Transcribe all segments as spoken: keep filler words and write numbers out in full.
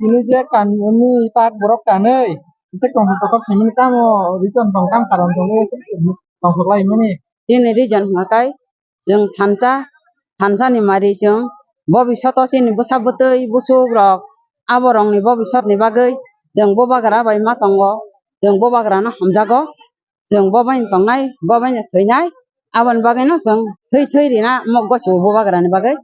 Tini je kanmani tak borok kanwi, tei tongthok tongthok khaimani tamo reason tong, tam karon tongwi tongthok laimani. Chini reason hwnkha khe chwng thansa, thansa ni mari chwng bobishoto chini bwsa bwtwi bwswk rok, abo rokni bobishot ni bagwi chwng bubagra bai ma tongo, chwng bubagra no hamjago. Chwng bo bai tongnai, bo bai thwinai, aboni bagwi no chwng thwi thwi rina mok gosi bubagra ni bagwi.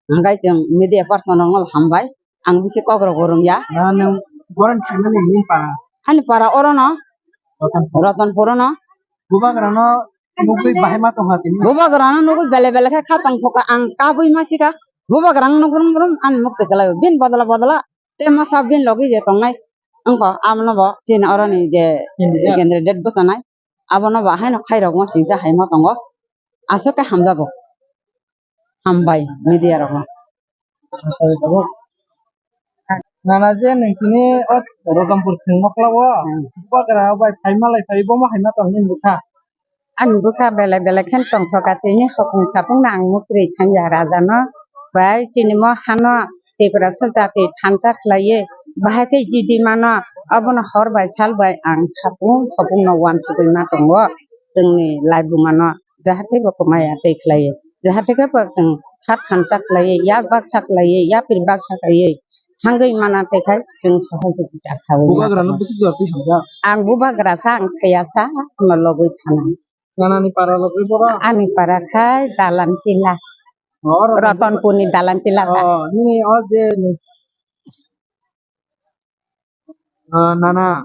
Hwnkhe chwng media person rok no hambai, ang bisi kok rok bo rwngya. Na nwng boroni khaimani nini para? Ani para oro no, Ratanpur. Ratanpur no. Bubagra no nugwi bahai ma tongha tini? Bubagra no nugwi bele bele khe kha tongthok kha, ang kabwi ma sika. Bubagra no nugrum brum ani mukti kwlai bin bodla bodla. Tei masa bini logi je tongnai wngkha, abono bo chini oroni je candidate, candidate bwchanai, abono bo haino khairokma singcha haima tongo, aswk khe hamjago. Hambai media rokno. Nana je nwng tini o Ratanpur thwngmokla o, hmm, bubagra bai phaima lai phai bomo haima tong nini bwkha? Ani bwkha belai belai khe tongthok kha, tini hokung sapung no ang mukri thangya raja no, bai chini mo hano Tiprasa jati thansa khlaiwi, bahai khe jidi mano, abono hor bai sal bai ang sapung hokung no uansugwi ma tongo, chwngni laibuma no jahate bo kwmaya tei khlaiwi, jahate khe bo chwng kha thansa khlaiwi, yak baksa khlaiwi, yapri baksa khlaiwi thangwi mana tei khai chwng sohojogita khaui ma tongo. Bubagra no bwswk jora twi hamjak? Ang bubagra sa, ang thaiya sa, no logwi thanai. Nana ni para logwi boro? Ani para khai Dalan Tila. Oh, Ratanpur. Ratanpur ni Dalan Tila ta. Oh, nini o je ni, ah, nana.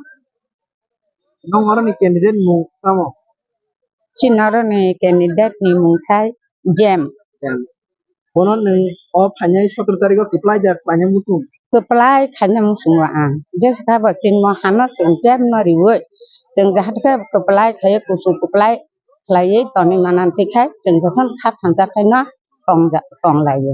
Nong oro ni candidate mung tamo? Chini oro ni candidate ni mung khai Jem. Jem. Bono nwng o phainai sotoro tarikh o kwplai jak khlaina muchung? Kwplai khaina muchungo ang. Jesa khe bo chini mo hano chwng jem no riwi, chwng jahate khe kwplai khai kuchuk kwplai khlaiwi tonwi mana twi khai chwng jokhon kha thansa khai no tong ja-, tong laio.